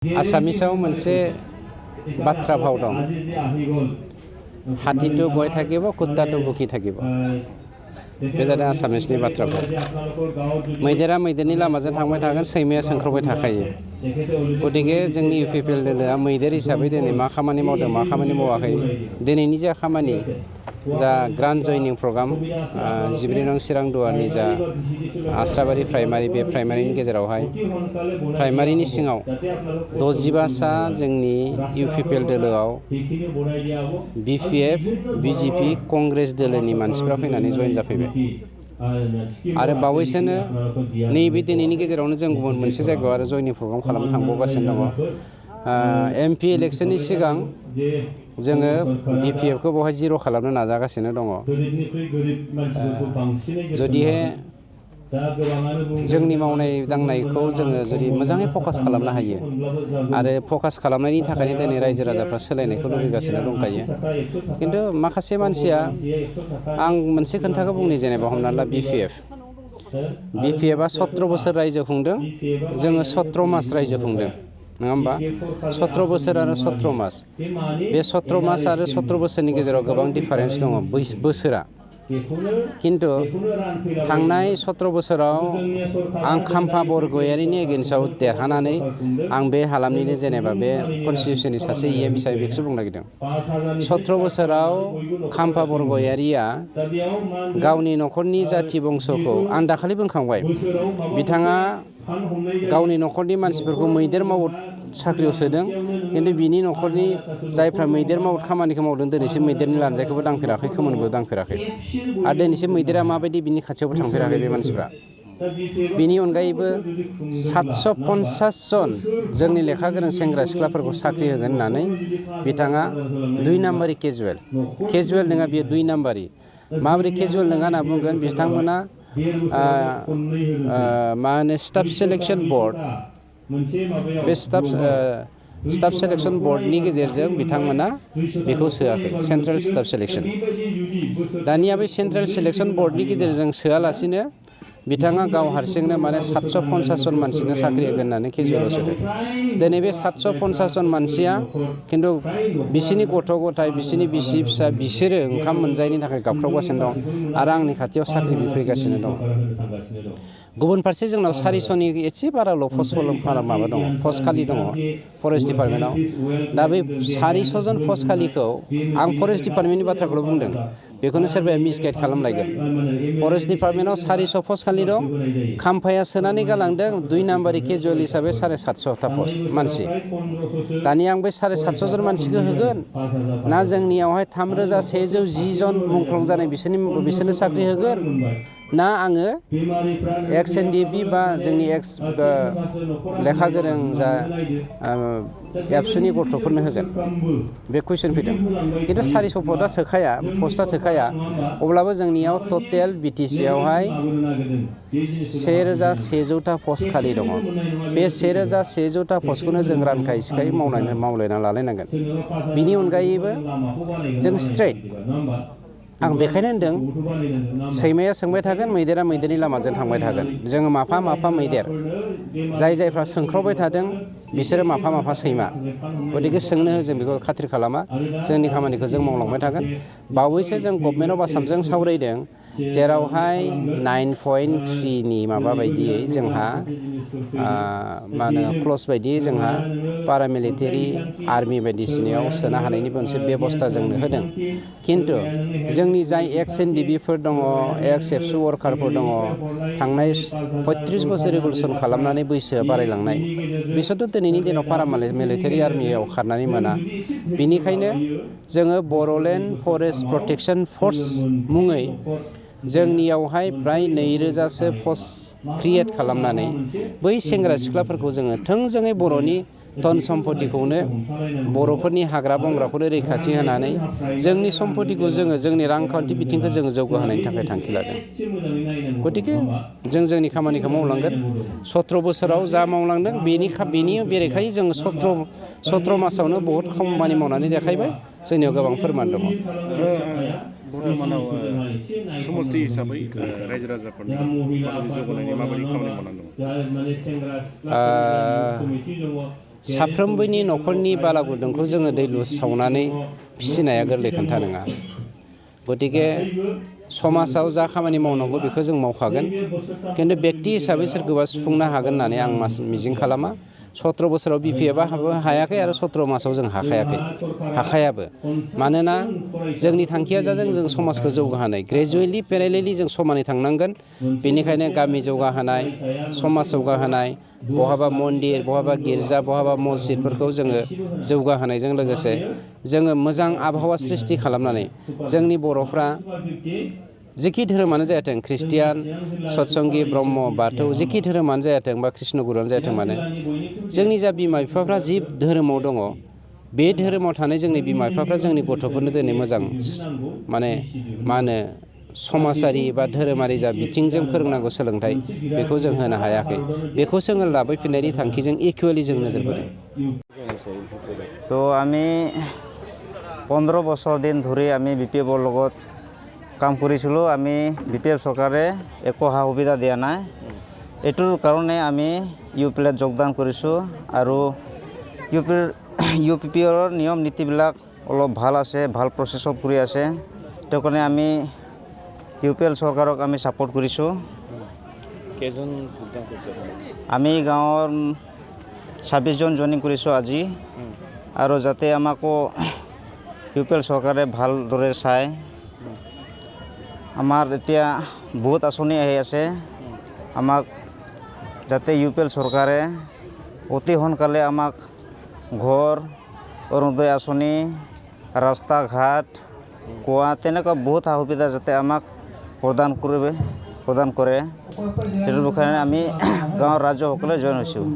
आसामिसाव मोनसे बाथ्रा भाव दं हाथितो बय थाकिब कुत्तातो भुखि थाकिब बे जादों आसामिसनि बाथ्रा भाव मैदेरा मैदेरनि लामाजों थांबाय थागोन सैमाया सोंख्रावबाय थाखायो गतिके जोंनि इउपिपिएल दोलोआ मैदेर हिसाबै दिनै मा खामानि मावदों मा खामानि मावाखै दिनैनि जा खामानि जा ग्रान्ड जयनिं प्रग्राम 14 नं चिरां दुवारनि जा आस्राबारि प्राइमारि बे प्राइमारिनि गेजेरावहाय प्राइमारिनि सिङाव 65 सा जोंनि इउपिपिएल दोलोआव बिपिएफ बिजेपि कंग्रेस दोलोनि मानसिफ्रा फैनानै जइन जाफैबाय आरो बावैसोनो नैबे दिनैनि गेजेरावनो जों गुबुन मोनसे जायगायाव आरो जयनिं प्रग्राम खालामनो थांबावगासिनो दङ एमपि इलेक्शननि सिगां जोङो बिपिएफखौ बेवहाय जिर' खालामनो नाजागासिनो दङ जुदिहे जोंनि मावनाय दांनायखौ जोङो जुदि मोजाङै फकास खालामनो हायो आरो फकास खालामनायनि थाखायनो दिनै रायजो राजाफ्रा सोलायनायखौ लुबैगासिनो दंखायो खिन्थु माखासे मानसिया आं मोनसे खोन्थाखौ बुंनि जेनेबा हमना ला बिपिएफआ 17 बोसोर रायजो खुंदों जोङो 17 मास रायजो खुंदों नङा होमबा 17 बोसोर आरो 17 मास बे 17 मास आरो 17 बोसोरनि गेजेराव गोबां डिफारेन्स दङ बोसोरा किन्तु थांनाय 17 बोसोराव आं खाम्फा बरगयारिनि एगेन्स्टआव देरहानानै आं बे हालामनिनो जेनेबा बे कनस्टिटिउसननि सासे इएम हिसाबै बेखौसो बुंनो नागिरदों 17 बोसोराव खाम्फा बरगयारिया गावनि न'खरनि जाथि बंस'खौ आं दाखालि बुंखांबाय बिथाङा गावनि न'खरनि मानसिफोरखौ मैदेर मावद साख्रियाव सोदों किन्तु बिनि न'खरनि जायफ्रा मैदेर मावद खामानिखौ मावदों दिनैसिम मैदेरनि लानजायखौबो दांफेराखै खोमोनबो दांफेराखै आरो दिनैसिम मैदेरा माबायदि बिनि खाथियावबो थांफेराखै बे मानसिफ्रा बिनि अनगायैबो 750 जन जोंनि लेखा गोरों सेंग्रा सिख्लाफोरखौ साख्रि होगोन होननानै बिथाङा 2 नाम्बारि केजुवेल नङा बियो 2 नाम्बारि माबोरै केजुवेल नङा होनना बुंगोन बिथांमोना मा होनो स्टाफ सेलेक्शन बर्ड बे स्टाफ सेलेक्शन बर्डनि गेजेरजों बिथांमोना बेखौ सोआखै सेन्ट्रेल स्टाफ सेलेक्शन दानिया बे सेन्ट्रेल सेलेक्शन बर्डनि गेजेरजों सोआलासिनो बिथाङा गाव हारसिंनो माने 750 जन मानसिनो साख्रि होगोन होननानै केजुवेलाव सोदों दिनै बे 750 जन मानसिया खिन्थु बिसिनि गथ' गथाय बिसिनि बिसि फिसा बिसोरो ओंखाम मोनजायैनि थाखाय गाबख्रावगासिनो दं आरो आंनि खाथियाव साख्रि बिफैगासिनो दं गुबुन फारसे जोंनाव 400नि एसे बाराल' माबा दङ पस्ट खालि दङ फरेस्ट डिपार्टमेन्टआव दा बे 400 जन पस्ट खालिखौ आं फरेस्ट डिपार्टमेन्टनि बाथ्राखौल' बुंदों बेखौनो सोरबाया मिसगाइड खालामलायगोन फरेस्ट डिपार्टमेन्टआव 400 पस्ट खालि दं खाम्फाया सोनानै गालांदों 2 नाम्बारि केजुवेल हिसाबै 750 पस्ट मानसि दानिया आं बे 750 जन मानसिखौ होगोन ना जोंनियावहाय 3110 जन मुंख्लं जानाय बिसोरनो साख्रि होगोन ना आङो एक्स एनडिएफबि बा जोंनि एक्स लेखा गोरों जा एबसुनि गथ'फोरनो होगोन बे कुइसन फैदों खिन्थु 400 पस्टआ थोखाया अब्लाबो जोंनियाव टटेल बिटिसिआवहाय 1100 पस्ट खालि दङ बे 1100 पस्टखौनो जों रानखाय सिखाय मावलायना लालायनांगोन बिनि अनगायैबो जों स्ट्रेट आं बेखायनो होनदों सैमाया सोंबाय थागोन मैदेरा मैदेरनि लामाजों थांबाय थागोन जोङो माफा मैदेर जायफ्रा सोंख्रावबाय थादों बिसोरो माफा सैमा गतिके सोंनो हो जों बेखौ खाथिर खालामा जोंनि खामानिखौ जों मावलांबाय थागोन बावैसो जों गभर्नमेन्ट अफ आसामजों सावरायदों जेरावहाय 9.3नि माबा बायदियै जोंहा मा होनो क्लस बायदियै जोंहा पारामिलिटारि आर्मि बायदिसिनायाव सोनो हानायनि मोनसे बेबस्था जोंनो होदों खिन्थु जोंनि जाय एक्स एनडिबिफोर दङ एक्स एबसु वार्कारफोर दङ थांनाय 35 बोसोर रिभलिउसन खालामनानै बैसोआ बारायलांनाय बिसोरथ' दिनैनि दिनाव पारामिलिटारि आर्मियाव खारनानै मोना बेनिखायनो जोङो बर'लेण्ड फरेस्ट प्रटेक्शन फर्स मुङै जोंनियावहाय प्राय 2000सो पस्ट क्रिएट खालामनानै बै सेंग्रा सिख्लाफोरखौ जोङो थोंजोङै बर'नि धन सम्पतिखौनो बर'फोरनि हाग्रा बंग्राखौनो रैखाथि होनानै जोंनि सम्पतिखौ जोंनि रांखान्थि बिथिंखौ जोङो जौगाहोनायनि थाखाय थांखि लादों गतिके जों जोंनि खामानिखौ मावलांगोन 17 बोसोराव जा मावलांदों बेनि बेरेखायै जोङो 17 मासावनो बहुत खामानि मावनानै देखायबाय जोंनियाव गोबां फोरमान दङ बर्तमानाव समस्ति हिसाबै रायजो राजाफोरनि जौगानायनि माबायदि खामानि मावनानै दङ? साफ्रोमबोनि न'खरनि बालागुदुंखौ जोङो दै लुस सावनानै फिसिनाया गोरलै खोन्था नङा। गतिके समाजाव जा खामानि मावनांगौ बेखौ जों मावखागोन, खिन्थु बेक्ति हिसाबै सोरखौबा सुफुंनो हागोन होननानै आं मिजिं खालामा। 17 बोसोराव बिपिएफआ हायाखै आरो 17 मासाव जों हाखायाबो। मानोना जोंनि थांखिया जादों जों समाजखौ जौगाहोनाय, ग्रेजुवेलि पेरेलेलि जों समानै थांनांगोन। बेनिखायनो गामि जौगाहोनाय, समाज जौगाहोनाय, बहाबा मन्दिर, बहाबा गिर्जा, बहाबा मसजिदफोरखौ जोङो जौगाहोनायजों लोगोसे जोङो मोजां आबहावा सृष्टि खालामनानै जोंनि बर'फ्रा जिखि धोरोमानो जायाथों, ख्रिस्टियान, सतसंगि, ब्रह्म, बाथौ, जिखि धोरोमानो जायाथों बा कृष्ण गुरुआनो जायाथों मानो, जोंनि जा बिमा बिफाफ्रा जि धोरोमाव दङ, बे धोरोमाव थानाय जोंनि बिमा बिफाफ्रा जोंनि गथ'फोरनो दिनै मोजां माने मा होनो समाजारि बा धोरोमारि जा बिथिंजों फोरोंनांगौ सोलोंथाइ, बेखौ जों होनो हायाखै। बेखौ जोङो लाबोफिननायनि थांखिजों इकुवेलि जों नोजोर बोदों। তো আমি 15 বছৰ দিন ধৰি আমি বিপিএফৰ লগত কাম কৰিছিলোঁ। আমি বিপিএফ চৰকাৰে একো সা সুবিধা দিয়া নাই। এইটোৰ কাৰণে আমি UPPত যোগদান কৰিছোঁ আৰু UPPৰ নিয়ম নীতিবিলাক অলপ ভাল আছে, ভাল প্ৰচেছত কৰি আছে। সেইটো কাৰণে আমি UPL চৰকাৰক আমি ছাপোৰ্ট কৰিছোঁ। আমি গাঁৱৰ 26 জন জইনিং কৰিছোঁ আজি, আৰু যাতে আমাকো UPL চৰকাৰে ভালদৰে চায়। আমাৰ এতিয়া বহুত আঁচনি আহি আছে, আমাক যাতে UPL চৰকাৰে অতি সোনকালে আমাক ঘৰ, অৰুণোদয় আঁচনি, ৰাস্তা ঘাট, কুঁৱা, তেনেকুৱা বহুত সা সুবিধা যাতে আমাক প্ৰদান কৰে। সেইটোৰ কাৰণে আমি গাঁৱৰ ৰাইজসকলে জইন হৈছোঁ।